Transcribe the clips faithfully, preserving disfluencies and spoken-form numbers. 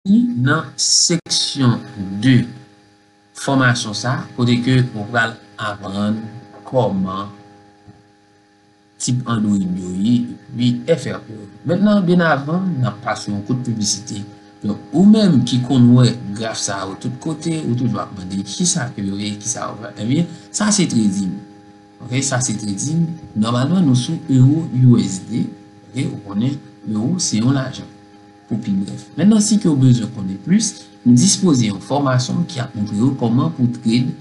Nan seksyon de fòmasyon sa, kote ke ou pral aprann kòman tip Android yo ye, epi F R P yo. Mentnan, byen avan n ap pase yon kout piblisite, donk, ou menm ki konn wè graf sa yo tout kote, ou toujou ap mande kisa ke yo ye, kisa yo fè. Ebyen, sa se trading. Ok, sa se trading. Nòmalman, nou sou euro U S D. Ok, ou konnen euro se yon lajan, pou pi brèf. Mentnan, si ke w bezwen konnen plis, nou dispoze yon fòmasyon ki ap montre w kòman pou trade,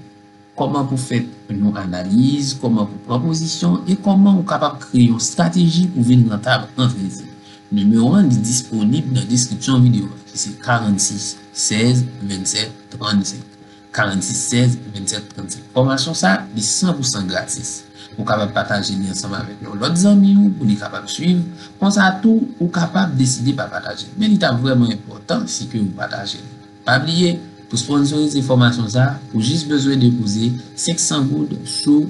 kòman pou fè yon analiz, kòman pou pran pozisyon e kòman ou kapab kreye yon estrateji pou vin rantab an trading. Nimewo a, li disponib nan deskripsyon videyo a, ki se karannsis sèz vennsèt trannsenk. Karannsis sèz vennsèt trannsenk. Fòmasyon sa, li san pou san gratis. Ou kapab pataje li ansanm avèk yon lòt zanmi w pou li kapab swiv. Konsa tou, ou kapab deside pa pataje l. Men li t ap vrèman enpòtan si ke ou pataje l. Pa bliye, pou sponsorize fòmasyon sa, ou jis bezwen depoze senk san goud sou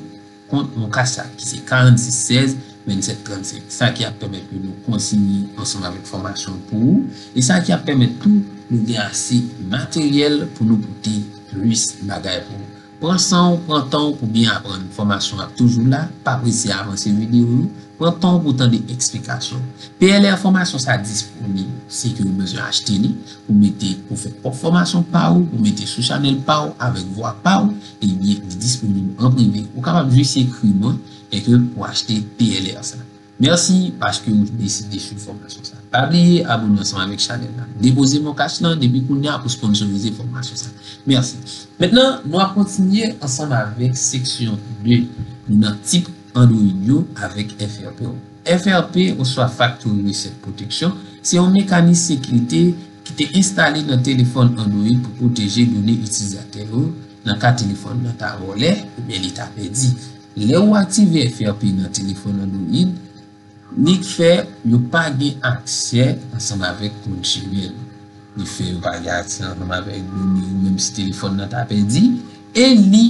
kont MonCash sa, ki se karannsis sèz vennsèt trannsenk. Sa ki ap pèmèt ke nou kontinye ansanm avèk fòmasyon pou ou, e sa ki ap pèmèt tou nou gen ase materyèl pou nou pote plis bagay pou ou. Pran san w, pran tan w pou byen aprann. Fòmasyon ap toujou la, pa prese avanse videyo yo. Pran tan w pou tande eksplikasyon. P L R fòmasyon sa disponib si ke ou bezwen achte li, pou mete, pou fè pwòp fòmasyon pa ou, pou mete sou chanèl pa ou, avèk vwa pa ou, ebyen, li disponib an prive. Ou kapab jis ekri mwen e ke pou achte P L R sa. Mèsi paske ou deside swiv fòmasyon sa. Pa bliye abone ansanm avèk chanèl la. Depoze MonCash lan depi kounye a pou sponsorize fòmasyon sa. Mèsi. Mentnan, nou ap kontinye ansanm avèk seksyon de. Nou nan tip Android yo avèk F R P yo. F R P oswa Factory Reset Protection se yon mekanis sekirite ki te enstale nan telefòn Android pou pwoteje done itilizatè yo nan ka telefòn nan ta vòlè oubyen li ta pèdi. Lè ou aktive F R P nan telefòn Android, li fè yo pa gen aksè ansanm avèk kont Gmail. Li fè yo pa gen aksè ansanm avèk done yo, menm si telefòn nan ta pèdi. E li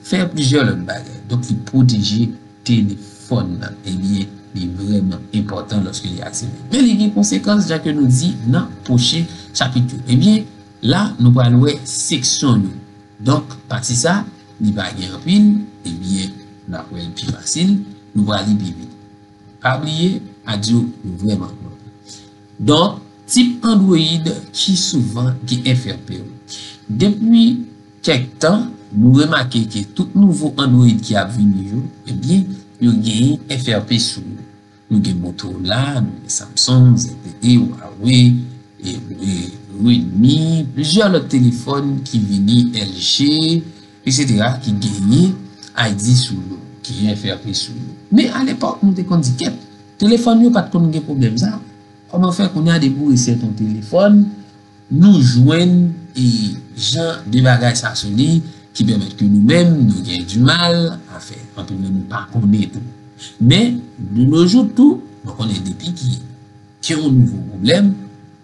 fè plizyè lòt bagay. Donk, li pwoteje telefòn nan. Ebyen, li vrèman enpòtan lòske li aktive. Men li gen konsekans, jan ke nou di nan pwochen chapit yo. Ebyen, la, nou pral wè seksyon yo. Donk, pati sa, li pa gen anpil, ebyen, n ap wè l pi fasil, nou pral li pi vit. Pa bliye, adyo yo vrèman long. Donk, tip Android ki souvan gen F R P yo. Depi kèk tan, nou remake ke tout nouvo Android ki ap vini yo, ebyen, yo genyen F R P sou yo. Nou gen Motorola, nou gen Samsung, Z T E, Huawei, e, e, Redmi, plizyè lòt telefòn ki vini, L G, etsetera, ki genyen I D sou yo, ki gen F R P sou yo. Men alepòk, nou te konn di, kèt, telefòn yo pa t konn gen pwoblèm sa. Kòman fè kounye a depi w resèt yon telefòn, nou jwenn e jan de bagay sa sou li ki pèmèt ke nou menm, nou gen dimal a fè. Anpil nan nou pa konnen tou. Men, de nos jours tou, nou konnen depi ki gen yon nouvo pwoblèm,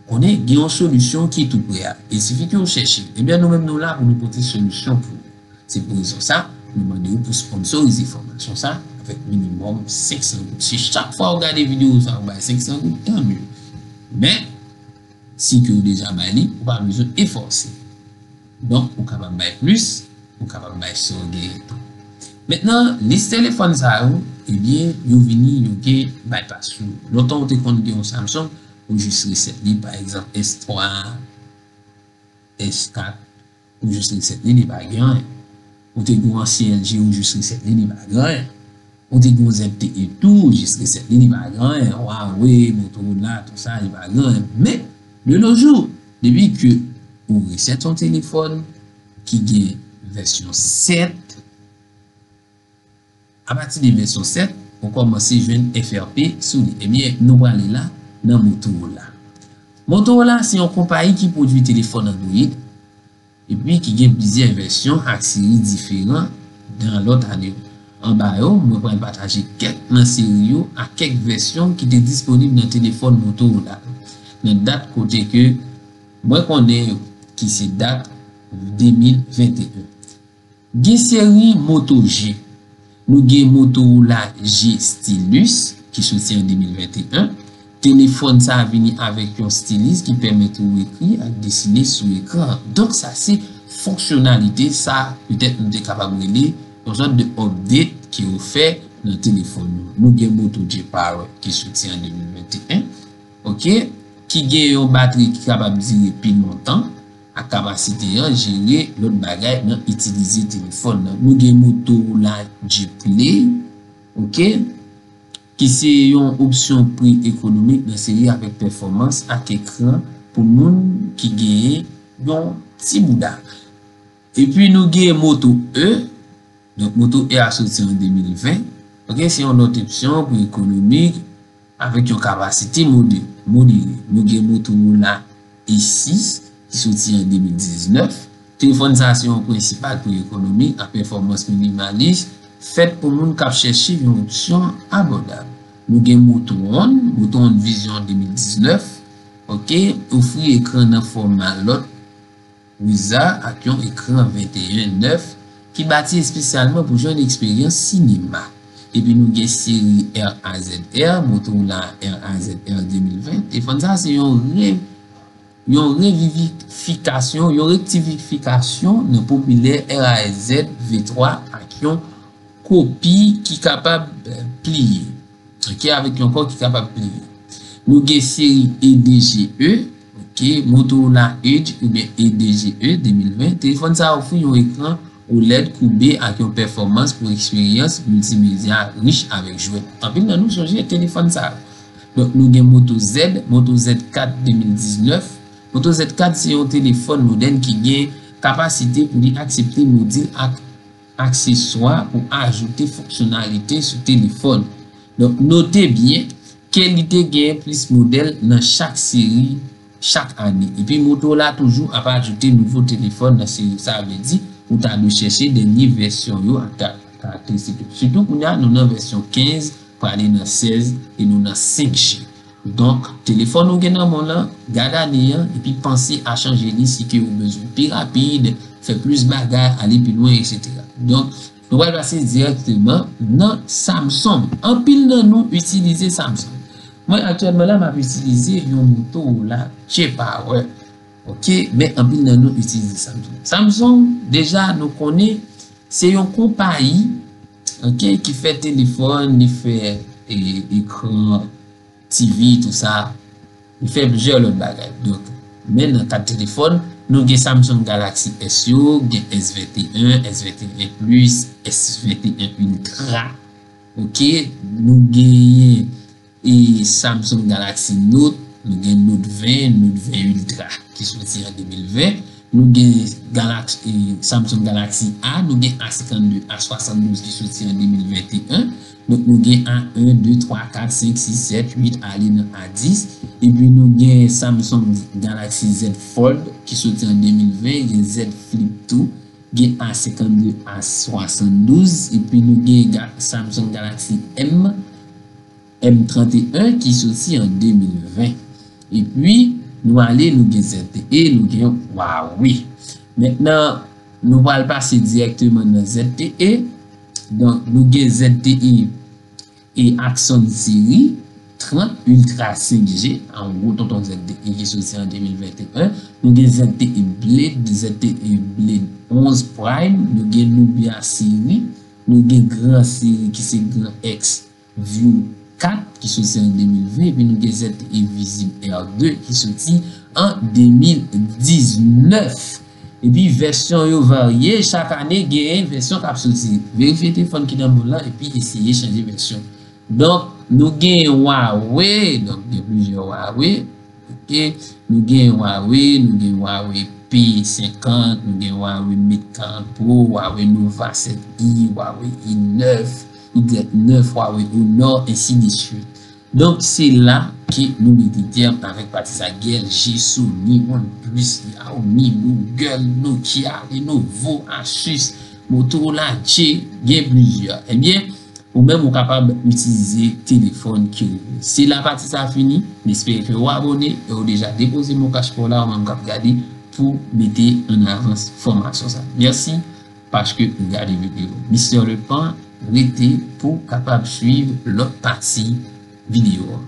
konnen gen yon solisyon ki tou prè a. E sifi ke w chèche. Ebyen, nou menm nou la pou nou pote solisyon pou ou. Se pou rezon sa, nou mande w pou sponsorize fòmasyon sa avèk minimòm senk san goud. Si chak fwa ou gade videyo sa, ou bay senk san goud, tan mye. Men, si ke ou deja bay li, ou pa bezwen efòse. Donk, ou kapab bay plis, ou kapab bay sa w genyen tou. Mentnan, lis telefòn sa yo, ebyen, yo vini, yo gen bypass yo. Lontan ou te konn gen yon Samsung, ou jis resèt li, pa egzanp, S twa, S kat, ou jis resèt li, li pa gen anyen. Ou te gen yon ansyen L G, ou jis resèt li, li pa gen anyen. Ou te gen yon Z T E tou, ou jis resèt li, li pa gen anyen. Huawei, Motorola, tout sa, li pa gen anyen. Men, de nos jours, depi ke ou resèt yon telefòn ki gen vèsyon sèt, apati de vèsyon sèt, ou kòmanse jwenn F R P sou li. Ebyen, nou prale la nan Motorola. Motorola se yon konpayi ki pwodui telefòn Android, epi ki gen plizyè vèsyon ak seri diferan nan lòt ane yo. Anba yo, mwen pral pataje kèk nan seri yo ak kèk vèsyon ki te disponib nan telefòn Motorola nan dat kote ke mwen konnen yo, ki se dat de mil venteyen. Gen seri Moto G. Nou gen Motorola G Stylus, ki soti an de mil venteyen, Telefòn sa a vini avèk yon stilis ki pèmèt ou ekri ak desine sou ekran. Donk, sa se fonksyonalite sa, petèt nou te kapab rele yon sòt de update ke yo fè nan telefòn nou. Nou gen Moto J Power ki soti an de mil venteyen, oke, ki gen yon batri ki kapab dire pi lontan, ak kapasite an jere lòt bagay nan itilize telefòn nan. Nou gen Motorola G Play, oke, ki se yon opsyon pri ekonomik nan seri avèk pèfòmans ak ekran pou moun ki genyen yon ti bouda. Epi nou gen Moto E, donk Moto E a soti an de mil ven, oke, se yon lòt opsyon pri ekonomik avèk yon kapasite mode-, modere. Nou gen Motorola E sis ki soti an de mil diznèf. Telefòn sa a se yon prensipal pri ekonomik ak pèfòmans minimalis, fèt pou moun k ap chèche yon opsyon abòdab. Nou gen Moto One, Moto One Vision de mil diznèf, oke, ofri ekran nan fòma lòt Wiza ak yon ekran venteyen nèf ki bati espesyalman pou jwenn eksperyans sinema. Epi nou gen seri R A Z R, Motorola R A Z R de mil ven. Telefòn sa a se yon re-, yon revivifikasyon, yon rektifikasyon nan popilè R A Z V twa ak yon kopi ki kapab, eh, pliye. Oke, avèk yon kò ki kapab pliye. Nou gen seri E D G E, oke, Motorola Edge oubyen E D G E de mil ven. Telefòn sa a ofri yon ekran OLED koube ak yon pèfòmans pou eksperyans miltimedya rich avèk jwèt. Anpil nan nou sonje telefòn sa a. Donk, nou gen Moto Z, Moto Z kat de mil diznèf. Moto Z kat se yon telefòn modèn ki gen kapasite pou li aksepte modil ak akseswa pou ajoute fonksyonalite sou telefòn. Donk, note byen ke li te gen plis modèl nan chak seri, chak ane. Epi Motorola toujou ap ajoute nouvo telefòn nan seri. Sa vle di, ou ta dwe chèche dènye vèsyon yo ak ka-, karakteristik yo. Sitou kounye a, nou nan vèsyon kenz, prale nan sèz, e nou nan senk G. Donk, telefòn ou gen nan men w lan, gad ane an, epi panse a chanje li si ke ou bezwen pi rapid, fè plis bagay, ale pi lwen, etsetera. Donk, nou pral pase dirèkteman nan Samsung. Anpil nan nou itilize Samsung. Mwen, aktyèlman la, m ap itilize yon Motorola J Power. Oke, men anpil nan nou itilize Samsung. Samsung, deja, nou konnen, se yon konpayi, oke, ki fè telefòn, li fè, e, ekran, T V, tou sa. Li fè plizyè lòt bagay. Donk, men nan kad telefòn, nou gen Samsung Galaxy S yo, gen S venteyen, S venteyen Plus, S venteyen Ultra. Oke, nou genyen e Samsung Galaxy Note, nou gen Note ven, Note ven Ultra ki soti an de mil ven. Nou gen Galaxy, e, Samsung Galaxy A, nou gen A senkannde, A swasanndouz ki soti an de mil venteyen. Donk, nou gen A en, de, twa, kat, senk, sis, sèt, uit, ale nan A dis. Epi nou gen Samsung Galaxy Z Fold ki soti an de mil ven, gen Z Flip tou, gen A senkannde, A swasanndouz. Epi nou gen Ga-, Samsung Galaxy M, M trannteyen ki soti an de mil ven. Epi, nou ale, nou gen Z T E, nou gen Huawei. Mentnan, nou pral pase dirèkteman nan Z T E. Donk, nou gen Z T E e Axon seri trant Ultra senk G, an gwo tonton Z T E ki soti an de mil venteyen. Nou gen Z T E Blade, Z T E Blade onz Prime, nou gen Nubia seri, nou gen Grand seri ki se Grand X View kat ki soti an de mil ven, epi nou gen Z T E Visib R de ki soti an de mil diznèf. Epi vèsyon yo varye, chak ane genyen vèsyon k ap soti. Verifye telefòn ki nan men w lan epi eseye chanje vèsyon. Donk, nou gen Huawei, donk gen plizyè Huawei. Oke, nou gen Huawei, nou gen Huawei P senkant, nou gen Huawei Mate karant Pro, Huawei Nova sèt i, Huawei i nèf, i nèf, Huawei Honor, ensi de suit. Donk, se la ke nou mete tèm avèk pati sa, gen L G, Sony, OnePlus, Xiaomi, Google, Nokia, Lenovo, Asus, Motorola, J, gen plizyè. Ebyen, ou menm ou kapab itilize telefòn ke ou vle. Se la pati sa fini, m espere ke ou abòne e ou deja depoze MonCash pa w la, ou menm k ap gade, pou mete an avans fòmasyon sa. Mèsi paske ou gade videyo. Mister Lepant, rete pou w kapab swiv lòt pati videyo an.